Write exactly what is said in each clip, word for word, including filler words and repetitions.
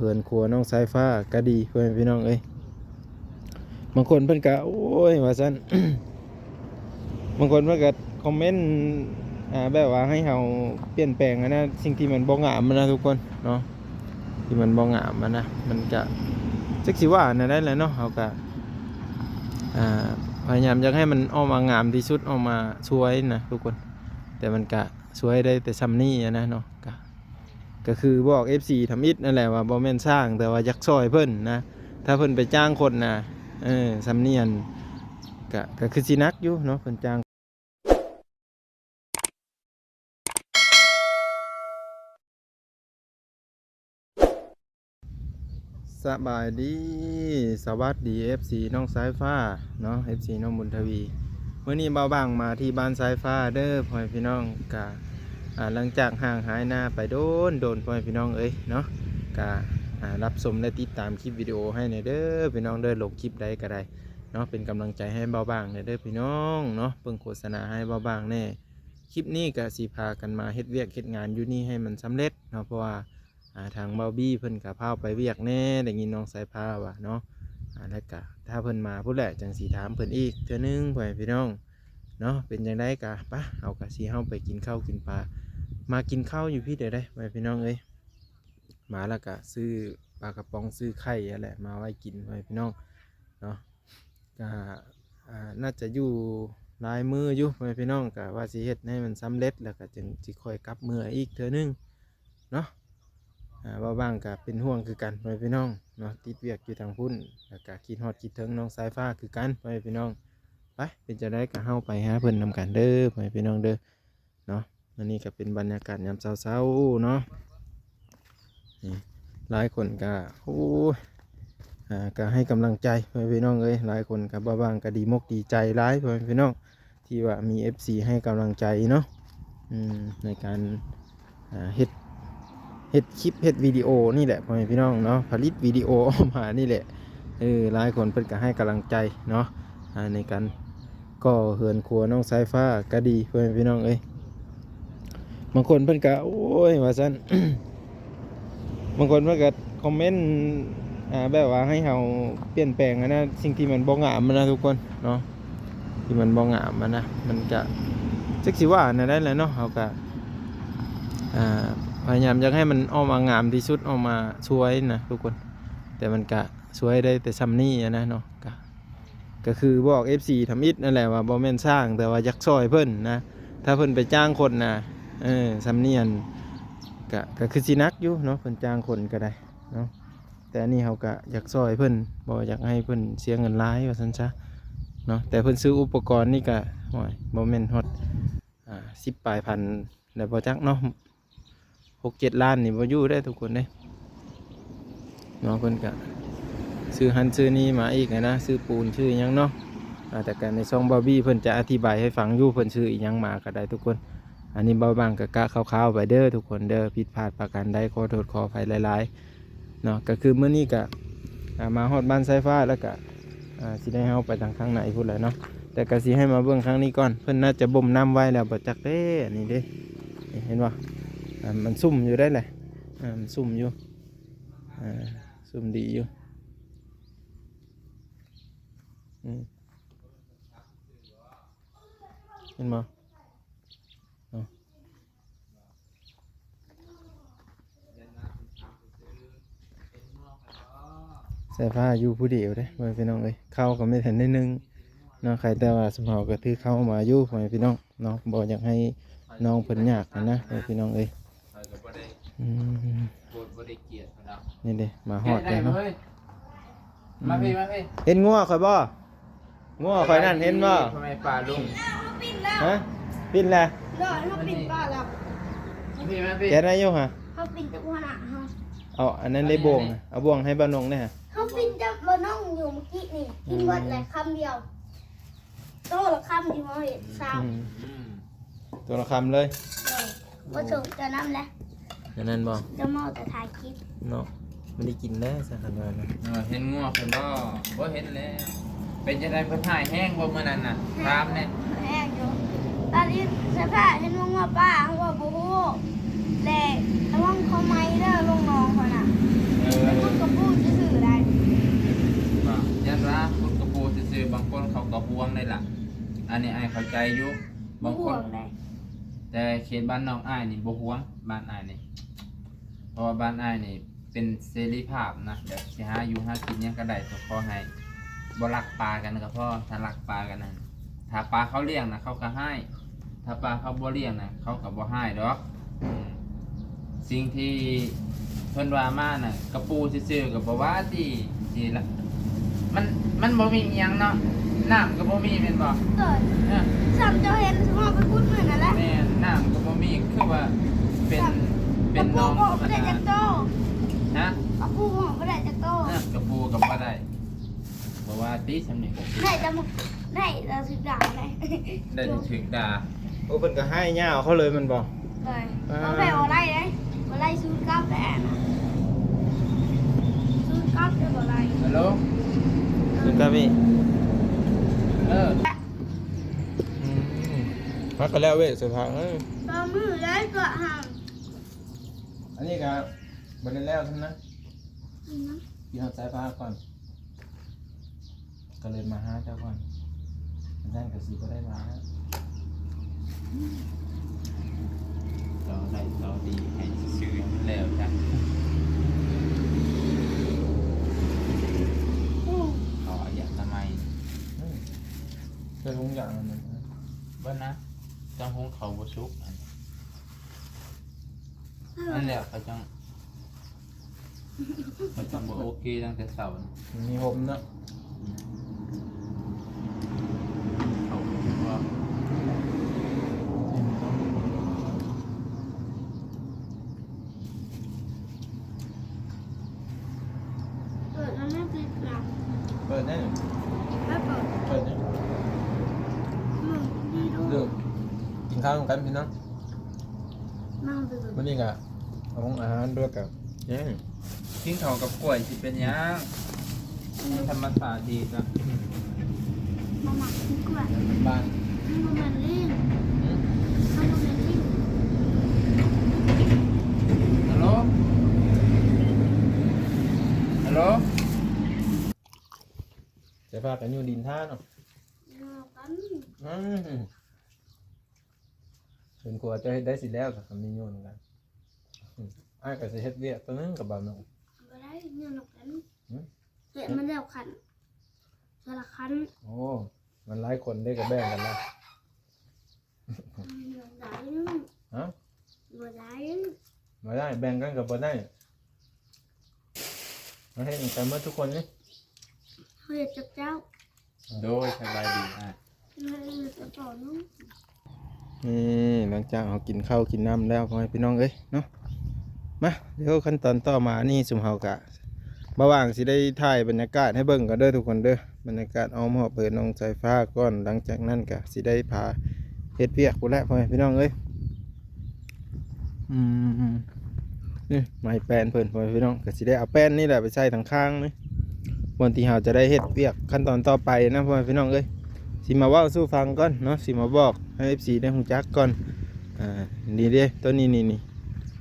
เฮือนครัวน้องสายฟ้าก็ดี พ่อแม่พี่น้องเอ้ย บางคนเพิ่นก็ โอ้ย ว่าซั่น บางคนเพิ่นก็คอมเมนต์ อ่า แบบว่าให้เฮาเปลี่ยนแปลงหั้นนะ สิ่งที่มันบ่งามหั้นนะทุกคนเนาะ ที่มันบ่งามหั้นนะ มันก็จักสิว่าแนวใดแหละเนาะ เฮาก็ อ่า พยายามอยากให้มันออกมางามที่สุด ออกมาสวยนะทุกคน แต่มันก็สวยได้แต่ส่ำนี้หั้นนะเนาะ ก็ ก็คือบอกเอฟซีทำอิฐนั่นแหละว่าบ่แม่นช่าง แต่ว่าอยากซ่อยเพิ่นนะ ถ้าเพิ่นไปจ้างคนนะ เออ ส่ำนี้หั้น ก็ ก็คือสิหนักอยู่เนาะ เพิ่นจ้าง สบายดี สวัสดี เอฟซี น้องสายฟ้าเนาะ เอฟซี น้องบุญทวี มื้อนี้บ่าวบ่างมาที่บ้านสายฟ้าเด้อ พ่อแม่พี่น้อง กะ อ่า หลังจากห่างหายหน้าไปโดนโดน พ่อแม่พี่น้องเอ้ยเนาะ กะ อ่า รับชมและติดตามคลิปวิดีโอให้แหน่เด้อ พี่น้องเด้อ ลงคลิปใดก็ได้เนาะ เป็นกำลังใจให้บ่าวบ่างแหน่เด้อ พี่น้องเนาะ เบิ่งโฆษณาให้บ่าวบ่างแหน่ คลิปนี้ก็สิพากันมาเฮ็ดเวียกเฮ็ดงานอยู่นี่ให้มันสำเร็จเนาะ เพราะว่า อ่า ทางบ่าวบี้เพิ่นก็พาไปเวียกแหน่ ได้ยินน้องสายฟ้าว่าเนาะ อ่า แล้วก็ถ้าเพิ่นมาพุ้นแหละ จั่งสิถามเพิ่นอีกเทื่อนึง พ่อแม่พี่น้องเนาะ เป็นจั่งใดก็ ปะ เฮาก็สิเฮาไปกินข้าวกินปลา มากินข้าวอยู่พี้เด้อเด้อ พ่อแม่พี่น้องเอ้ย มาแล้วก็ซื้อปลากระป๋องซื้อไข่หั้นแหละ มาไว้กิน พ่อแม่พี่น้องเนาะ ก็ อ่า น่าจะอยู่หลายมื้ออยู่ พ่อแม่พี่น้อง ก็ว่าสิเฮ็ดให้มันสำเร็จ แล้วก็จั่งสิค่อยกลับเมืออีกเทื่อนึงเนาะ อ่า บ่าวบ่างก็เป็นห่วงคือกัน พ่อแม่พี่น้องเนาะ ติดเวียกอยู่ทางพุ้น แล้วก็คิดฮอดคิดถึงน้องสายฟ้าคือกัน พ่อแม่พี่น้อง ไป เป็นจั่งใดก็เฮาไปหาเพิ่นนำกันเด้อ พ่อแม่พี่น้องเด้อ เนาะ อันนี้ก็เป็นบรรยากาศยามเช้าๆเนาะ นี่ หลายคนก็ โอ้ย อ่า ก็ให้กำลังใจ พ่อแม่พี่น้องเอ้ย หลายคนก็บ่าวบ่างก็ดีมกดีใจหลาย พ่อแม่พี่น้อง ที่ว่ามีเอฟซีให้กำลังใจเนาะ อืม ในการ อ่า เฮ็ด เฮ็ดคลิป เฮ็ดวิดีโอนี่แหละ พ่อแม่พี่น้องเนาะ ผลิตวิดีโอออกมานี่แหละ เออ หลายคนเพิ่นก็ให้กำลังใจเนาะ อ่า ในการก่อเฮือนครัวน้องสายฟ้าก็ดี พ่อแม่พี่น้องเอ้ย บางคนเพิ่นก็ โอ้ย ว่าซั่น บางคนเพิ่นก็คอมเมนต์ อ่า แบบว่าให้เฮาเปลี่ยนแปลงหั้นนะ สิ่งที่มันบ่งามหั้นนะทุกคนเนาะ ที่มันบ่งามหั้นนะ มันก็จักสิว่าแนวใดแหละเนาะ เฮาก็ อ่า พยายามอยากให้มันออกมางามที่สุด ออกมาสวยนะทุกคน แต่มันก็สวยได้แต่ส่ำนี้หั้นนะเนาะ ก็ ก็คือบอกเอฟซีทำอิฐนั่นแหละว่าบ่แม่นช่าง แต่ว่าอยากซ่อยเพิ่นนะ ถ้าเพิ่นไปจ้างคนนะ เออ ส่ำนี้หั้น ก็ ก็คือสิหนักอยู่เนาะ เพิ่นจ้างคนก็ได้เนาะ แต่อันนี้เฮาก็อยากซ่อยเพิ่น บ่อยากให้เพิ่นเสียเงินหลายว่าซั่นซะเนาะ แต่เพิ่นซื้ออุปกรณ์นี่ก็ โอ้ย บ่แม่นฮอด อ่า สิบปลายพันแล้วบ่จักเนาะ หกเจ็ดล้านนี่บ่อยู่เด้อทุกคนเด้อ เนาะ เพิ่นก็ซื้อหั้นซื้อนี่มาอีกหั้นนะ ซื้อปูนซื้อหยังเนาะ อ่า แต่ก็ในช่องบ่าวบี้เพิ่นจะอธิบายให้ฟังอยู่ เพิ่นซื้ออีหยังมาก็ได้ทุกคน อันนี้บ่าวบ่างก็กะคร่าวๆไปเด้อทุกคนเด้อ ผิดพลาดประการใดขอโทษขออภัยหลายๆเนาะ ก็คือมื้อนี้ก็ อ่า มาฮอดบ้านสายฟ้าแล้วก็ อ่า สิได้เฮาไปทางข้างในพุ้นแหละเนาะ แต่ก็สิให้มาเบิ่งข้างนี้ก่อน เพิ่นน่าจะบ่มน้ำไว้แล้วบ่จักเด้ อันนี้เด้ นี่เห็นบ่ อ่า มันซุ่มอยู่ได้แหละ อ่า มันซุ่มอยู่ อ่า ซุ่มดีอยู่ อืม เห็นบ่ เนาะ สายฟ้าอยู่ผู้เดียวเด้ พ่อแม่พี่น้องเอ้ย ข้าวก็ไม่ทันได้นึ่งเนาะ ใครแต่ว่าสมเฮาก็ถือข้าวมาอยู่ พ่อแม่พี่น้องเนาะ บ่อยากให้น้องเพิ่นยากหั้นนะ พ่อแม่พี่น้องเอ้ย ข้อยก็บ่ได้ อืม บ่ บ่ได้เกลียดเพิ่นดอก นี่เด้ มาฮอดแล้วเนาะ เฮ้ย มาพี่ มาพี่ เห็นงัวข่อยบ่ งัวข่อยนั่นเห็นบ่ พ่อแม่ป้าลุง ฮะ ปิ้นแล้ว เดี๋ยวเขาปิ้นป้าแล้ว มาพี่ มาพี่ แกได้อยู่ฮะ เขาปิ้นแต่หัวหน้าเขา เอาอันนั้นได้บ่วงนะ เอาบ่วงให้บ่าวนงเนี่ยฮะ เขาปิ้นแต่บ่าวนงอยู่เมื่อกี้นี่ กินหมดเลยคำเดียว โตละคำที่เขาเห็นสาม อืม อืม ตัวละคำเลย เออ บ่ส่งจะนำแล้ว อันนั้นบ่ จะเมาแต่ถ่ายคลิป เนาะ ไม่ได้กินแล้วสาขานั้นนะ เออ เห็นงัวเพิ่นบ่ บ่เห็นแล้ว เป็นจังได๋เพิ่นถ่ายแฮงบ่มื้อนั้นน่ะ ถามแหน่ แฮงอยู่ ตอนนี้สภาพเห็นงัวป่าเขาว่าบ่ฮู้ และระวังเขาไหม้เด้อลงหนองเขาน่ะ เออ ห่วงได้ล่ะ อันนี้อ้ายเข้าใจอยู่ บางคน บ่ห่วงได้ แต่เขตบ้านน้องอ้ายนี่บ่ห่วง บ้านอ้ายนี่ เพราะว่าบ้านอ้ายนี่เป็นเสรีภาพนะ แบบสิหาอยู่หากินหยังก็ได้ ก็ขอให้บ่ลักปลากันก็พอ ถ้าลักปลากันนะ ถ้าปลาเขาเลี้ยงนะเขาก็ให้ ถ้าปลาเขาบ่เลี้ยงนะเขาก็บ่ให้ดอก อืม สิ่งที่เพิ่นว่ามาน่ะ กระปูซื่อๆก็บ่ว่าติ สิละ มัน มันบ่มีอิหยังเนาะ น้ำก็บ่มีแม่นบ่ เกิด เออ ซ้ำเจ้าเห็นสมองไปพูดเหมือนนั่นแหละ แม่น น้ำก็บ่มี คือว่าเป็น ซ้ำ เป็นหนอง กระปูบอกบ่ได้จักโต ฮะ กระปูบอกบ่ได้จักโต เออกระปูก็บ่ได้ บ่ว่าติ สำเนียงกระปู ได้แต่มึงได้แต่สิด่าได้ ได้แต่ถืกด่า โอ้เพิ่นก็ให้ย่าเอาเขาเลยมันบอก เลยเขาแปลว่าอะไรเลยว่าอะไรศูนย์เก้าแปดศูนย์เก้าแปดว่าอะไร ฮัลโหล คุณกาพี่ เออ อืมพักกันแล้วเว้ยสุภาพเอ้ย ตอนมือได้ก็ห่าง อันนี้ก็บ่ได้แล้วทั้งนั้น อืม กินเอาสายฟ้าก่อน ก็เลยมาหาเจ้าก่อนอาจารย์ก็สิบ่ได้มาแล้ว ต่อได้ต่อดีให้ซื่อๆให้มันแล้วจ้ะ อืม เขาเอาอย่างทำไม อืมใส่ถุงยางอันนั้นนะ เบิ่งนะจังหุงเขาวบ่สุกอันนั่นแหละเขาจังเขาจังบ่โอเคตั้งแต่เช้านะ มันมีโฮมเนาะ เขาก็ เปิดแล้วไม่ปิดหลัง เปิดได้ ไม่เปิด เปิดได้ อืมดีด้ว เริ่ ย มกินข้าวนำกันพี่น้อง มาเปิด วันนี้ก็เอาของอาหารด้วยกันเนี่ย กินข้าวกับกล้วยสิเป็นหยังมันธรรมชาติดีจ้ะ มาหมักดีกว่า บ้าน มันก็เหมือนลิงมันก็เหมือนลิง ฮัลโหล ฮัลโหล จะพากันอยู่ดินท่าเนาะ เดียวกัน อืมเป็นกลัวจะเฮ็ดได้สิแล้วแต่คำนี้โยนกันอ้ายก็สิเฮ็ดเวียกตัวหนึงกับบ่าวหนุ่ม บ่ได้เงินหรอกกัน หืม เห็นมันแล้วขันสารคัน โอ้มันหลายคนได้ก็แบ่งกันละ อืมบ่ได้นึง ฮะ บ่ได้ บ่ได้แบ่งกันกับบ่ได้มาให้กันหมดทุกคนนี่ เฮ้ยจับเจ้า โดยสบายดีอ่ะ เฮ้ยจับต่อนึง นี่หลังจากเรากินข้าวกินน้ำแล้วพ่อแม่พี่น้องเอ้ยเนาะมาเดี๋ยวขั้นตอนต่อมานี่สุมเฮากะบ่าวหว่างสิได้ถ่ายบรรยากาศให้เบิ่งกันเด้อทุกคนเด้อบรรยากาศอ้อมหอบเปิดน้องสายฟ้าก่อนหลังจากนั้นกะสิได้พาเฮ็ดเวียกพู้นแหละพ่อแม่พี่น้องเอ้ยอืมนี่ไม้แป้นเพิ่นพ่อแม่พี่น้องกะสิได้เอาแป้นนี่แหละไปใส่ทางข้างนี่บนที่เราจะได้เฮ็ดเวียกขั้นตอนต่อไปนะพ่อแม่พี่น้องเอ้ยสิมาเว้าสู่ฟังก่อนเนาะสิมาบอกให้เอฟซีได้ฮู้จักก่อน อ่านี่เด้ตัวนี้นี่นี่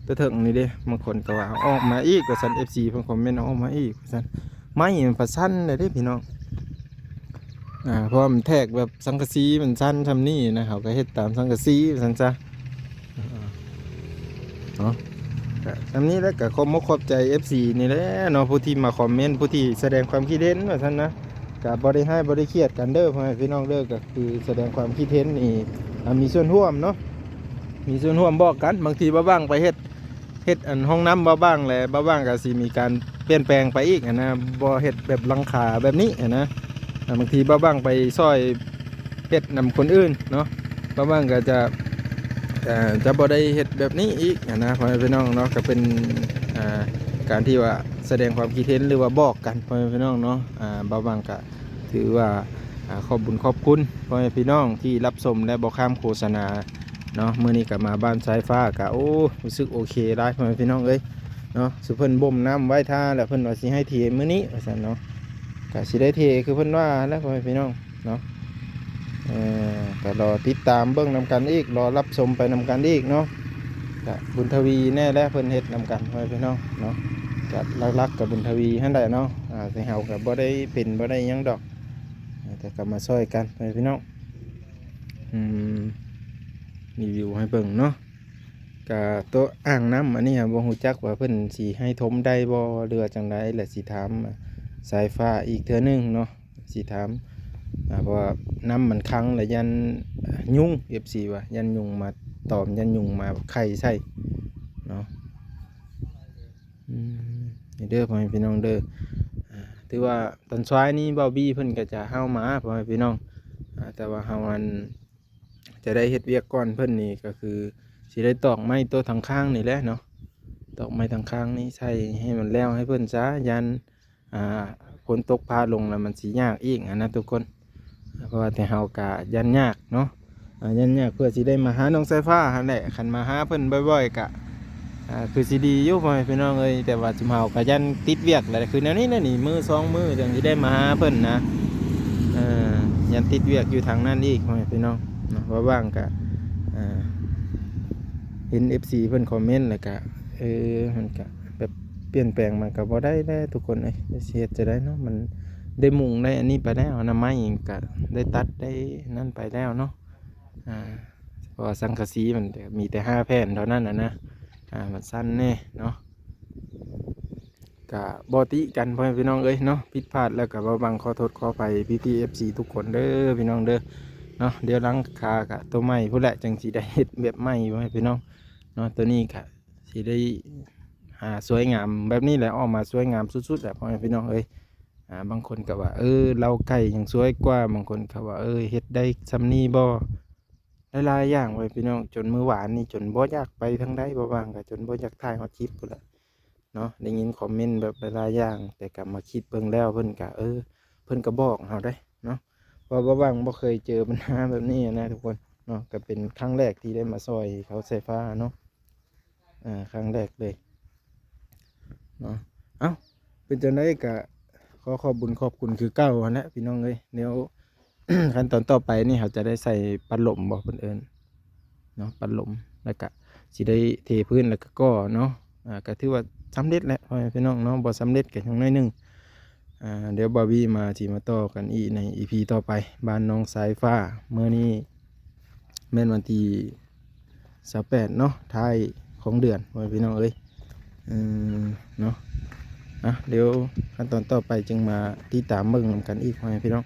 ตัวเถิงนี่เด้บางคนก็ว่าออกมาอีกก็สั่นเอฟซีเพิ่นคอมเมนต์ออกมาอีกสั่นไม้มันประสั่นเลยเด้พี่น้องอ่าเพราะว่ามันแทกแบบสังกะสีมันสั้นทำนี่นะเขาก็เฮ็ดตามสังกะสีสั่นซะอ่าเนาะก็ทำนี้แล้วก็ขอบมกขอบใจเอฟซีนี่แหละเนาะผู้ที่มาคอมเมนต์ผู้ที่แสดงความคิดเห็นว่าซั่นนะก็บ่ได้ให้บ่ได้เครียดกันเด้อพ่อแม่พี่น้องเด้อก็คือแสดงความคิดเห็นนี่อ่ามีส่วนร่วมเนาะ มีส่วนร่วมบอกกันบางทีบ่าวหว่างไปเฮ็ดเฮ็ดอันห้องน้ำบ่าวหว่างแหละบ่าวหว่างก็สิมีการเปลี่ยนแปลงไปอีกหั้นนะบ่เฮ็ดแบบหลังคาแบบนี้หั้นนะอ่าบางทีบ่าวหว่างไปซ่อยเฮ็ดนำคนอื่นเนาะบ่าวหว่างก็จะเอ่อจะบ่ได้เฮ็ดแบบนี้อีกหั้นนะพ่อแม่พี่น้องเนาะก็เป็นอ่าการที่ว่าแสดงความคิดเห็นหรือว่าบอกกันพ่อแม่พี่น้องเนาะอ่าบ่าวหว่างก็ถือว่าอ่าขอบบุญขอบคุณพ่อแม่พี่น้องที่รับชมและบ่ข้ามโฆษณา เนาะมื้อนี้ก็มาบ้านสายฟ้าก็โอ้รู้สึกโอเคหลายพ่อแม่พี่น้องเอ้ยเนาะสุเพิ่นบ่มน้ำไว้ท่าแล้วเพิ่นว่าสิให้เทมื้อนี้ว่าซั่นเนาะก็สิได้เทคือเพิ่นว่าแล้วพ่อแม่พี่น้องเนาะเอ่อก็รอติดตามเบิ่งนำกันอีกรอรับชมไปนำกันอีกเนาะก็บุญทวีแน่แล้วเพิ่นเฮ็ดนำกันพ่อแม่พี่น้องเนาะก็หลักๆก็บุญทวีหั่นแหละเนาะอ่าแต่เฮาก็บ่ได้เป็นบ่ได้หยังดอก แต่ก็มาซ่อยกันไปพี่น้อง อืม รีวิวให้เบิ่งเนาะ กะตัวอ่างน้ำอันนี้อะ บ่ฮู้จักว่าเพิ่นสิให้ถมได้บ่ หรือว่าจั่งใด และสิถามสายฟ้าอีกเทื่อหนึ่งเนาะ สิถาม อ่า เพราะว่าน้ำมันขัง และย่านยุง เอฟซี ว่าย่านยุงมาตอม ย่านยุงมาไข่ใส่เนาะ อืม นี่เด้อ พ่อแม่พี่น้องเด้อ อ่า ถือว่าตอนซ้ายนี้บ่าวบี้เพิ่นก็จะเฮามา พ่อแม่พี่น้อง อ่า แต่ว่าเฮาอัน จะได้เฮ็ดเวียกก่อนเพิ่นนี่ก็คือสิได้ตอกไม้ตัวทางข้างนี่แหละเนาะ ตอกไม้ทางข้างนี่ใส่ให้มันแล้วให้เพิ่นซะ ย่าน อ่า ฝนตกฟ้าลงแล้วมันสิยากอีกหั้นนะทุกคน เพราะว่าแต่เฮากะย่านยากเนาะ อ่า ย่านยากเพื่อสิได้มาหาน้องสายฟ้าหั้นแหละ คันมาหาเพิ่นบ่อยๆ กะ อ่า คือสิดีอยู่ พ่อแม่พี่น้องเอ้ย แต่ว่าซุมเฮากะย่านติดเวียกแหละ คือแนวนี้แหละนี่ มื้อสองมื้อจั่งสิได้มาหาเพิ่นนะ เอ่อ ย่านติดเวียกอยู่ทางนั้นอีก พ่อแม่พี่น้องเนาะ ว่าว่างกะ อ่า เห็น เอฟซี เพิ่นคอมเมนต์แล้วกะ เออ มันกะแบบเปลี่ยนแปลงมันกะบ่ได้แล้วทุกคนเอ้ย สิเฮ็ดจั่งใดเนาะ มันได้มุงได้อันนี้ไปแล้ว อนามัยกะได้ตัดได้นั่นไปแล้วเนาะ อ่า เพราะว่าสังกะสีมันมีแต่ห้าแผ่นเท่านั้นน่ะนะ อ่า มันสั้นแน่เนาะ กะบ่ติกัน พ่อแม่พี่น้องเอ้ยเนาะ ผิดพลาดแล้วกะบ่าวบังขอโทษขออภัยพี่ๆ เอฟซี ทุกคนเด้อพี่น้องเด้อเนาะ เดี๋ยวหลังคากะตัวใหม่พู้นแหละ จั่งสิได้เฮ็ดแบบใหม่ พ่อแม่พี่น้องเนาะ ตัวนี้กะสิได้ อ่า สวยงามแบบนี้แหละ ออกมาสวยงามสุดๆ แหละ พ่อแม่พี่น้องเอ้ย อ่า บางคนก็ว่า เออ เล้าไก่ยังสวยกว่า บางคนก็ว่า เออ เฮ็ดได้ส่ำนี้บ่ หลายๆ อย่าง พ่อแม่พี่น้อง จนมื้อวานนี่จนบ่อยากไปทางใด บ่าวบังกะจนบ่อยากถ่ายฮอดคลิปพู้นแหละเนาะ ได้ยินคอมเมนต์แบบหลายๆ อย่าง แต่กะมาคิดเบิ่งแล้วเพิ่นกะ เออ เพิ่นกะบอกเฮาได้เนาะ เพราะว่าบ่าวบังบ่เคยเจอปัญหาแบบนี้นะทุกคนเนาะ กะเป็นครั้งแรกที่ได้มาซ่อยเขาสายฟ้าเนาะ อ่า ครั้งแรกเลยเนาะ เอ้า เป็นจั่งใดกะขอขอบบุญขอบคุณคือเก่าหั้นแหละพี่น้องเอ้ย เดี๋ยว ขั้นตอนต่อไปนี่เฮาจะได้ใส่พัดลมบ่ เพิ่นเอิ้นเนาะ พัดลม แล้วกะสิได้เทพื้นแล้วกะก่อเนาะ อ่า กะถือว่าสำเร็จแล้ว พ่อแม่พี่น้องเนาะ บ่สำเร็จกะยังน้อยหนึ่ง อ่า เดี๋ยวบ่าวบี้มาสิมาต่อกันอีกใน อีพี ต่อไป บ้านน้องสายฟ้า มื้อนี้แม่นวันที่ซาวแปดเนาะ ท้ายของเดือน พ่อแม่พี่น้องเอ้ย เออ เนาะ อ่ะ เดี๋ยวขั้นตอนต่อไปจึงมาติดตามเบิ่งนำกันอีก พ่อแม่พี่น้อง